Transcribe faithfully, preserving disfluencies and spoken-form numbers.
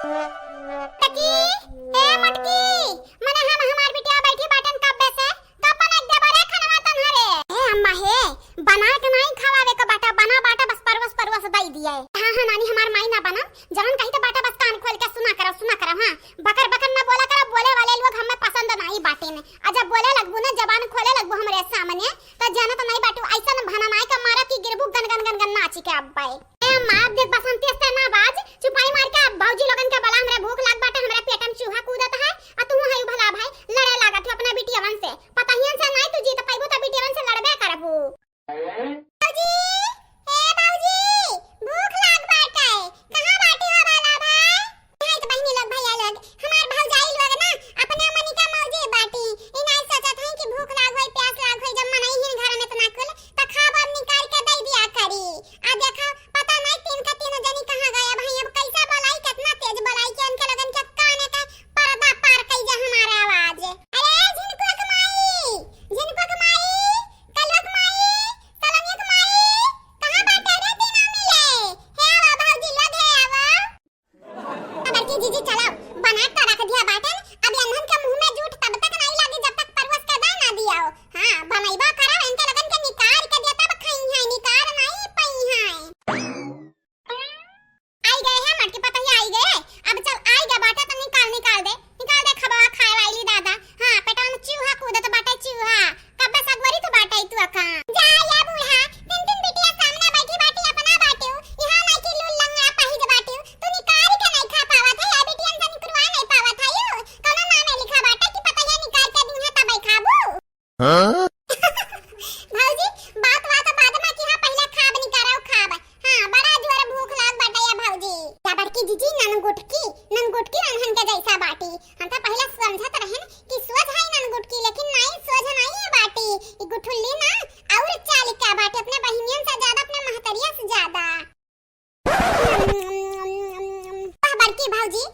टकी, ए मटकी, मने हम हमार बिटिया बैठी बाटन कब्बे से, कब बनाइ देबा रे खनवा तन्हरे? ए अम्मा हे, बना के नाहीं खवावे के बाटा, बना बाटा बस परवस परवस दइ दिया है। हाँ, हाँ नानी, हमार माई ना बनम, जवन कही तो बाटा बस कान खोल के सुना करब, सुना करब, हाँ। बकर बकर ना बोला करब, बोले वाले लोग हमें पसंद नाहीं बाटे ने। आ जब बोले लगबू ना, जबान खोले लगबू हमरे सामने, तो जानत नाहीं बाटू, ऐसन भननाई का मारब कि गिरबू गन गन गन गन नाची के अब्बे। ए अम्मा, अब देख बसंती से ना बाज, चुपाई मार के अब भौजी लोगन के बोला, हमरा भूख लाग बाटे, हमरा पेट में चूहा कूदत है, आ तू है भला भाई, लड़े लागत हो अपना बिटियवन से। पतहियन से नाहीं तू जीत पाइबू, तो बिटियवन से लड़बे करबू। भौजी, ए भौजी, भूख लाग बाटे, कहाँ बाटी हो भला भाई? हाय तो बहिनी लोग, भैया लोग, हमार भौजाई लोग ना अपने मनी का मौजी बाटी। ई नाहीं सोचत हैं कि भूख लाग होई, प्यास लाग होई, जब मनई हिन घर में इतना कुल, त खाब अब निकाल के दे दिया करी। आ देखो, पता नाहीं तीन का तीनों जनी कहाँ गया भाई, अब कैसा बोलाई, कितना तेज बोलाई कि उनके लोगन के काने का पर्दा पार कई जा हमारा आवाज। अरे झिनकुआ के माई, झिनकुआ के माई, कलवा के माई, सलनिया के माई, कहाँ बाटे रे, दिना मिले? हे आवा भौजी लोग, हे आवा। बड़की जीजी चलाओ, बना के रख दिया बाटन। अब एनहन के मुंह में जूठ तब तक नाहीं लागी जब तक परवस के दाना दियाओ। हाँ, बनैबा करो, इनके लगन के निकाल के दिया तब खाई हैं, निकाल नाहीं पाई हैं। आई गए हैं मटकी पतहिया, आई गए। अब चल आई गए बाटा तो निकाल, निकाल दे, निकाल दे खबवा खाए वाली दादा। हाँ, पेटवा में चूहा कूदत बाटे चूहा। कब्बे सगवरी तो बाटे तू अका। जा या बूढ़ा, तीन तीन बिटिया सामने बैठी बाटी अपना बाटियो, यहाँ नाहीं कि लूल लंगड़ा पहिज बाटियो, तू निकाल के नाहीं खा पावत है, या बिटियन से निकरवा नाहीं पावत है यू, कौनो नामे लिखा बाटे कि पतहिया निकाल के दीहे तबै खाबू? हाँ? भौजी, बात बात बाद में कि हाँ पहिले खाब निकारो खाब। हाँ, बड़ा जोर भूख लाग बाटे या भौजी। या बड़की जीजी नन गुटकी, नन गुटकी ननहन के जैसा बाटी। हम तो पहिले समझत रहन कि सोझ है नन गुटकी, लेकिन नाहीं, सोझ नाहीं है बाटी। ई गुठुल्ली ना और चाल क्या बाटे, अपने बहिनियन से ज्यादा, अपने महतरिया से ज्यादा। वाह बड़की भौजी,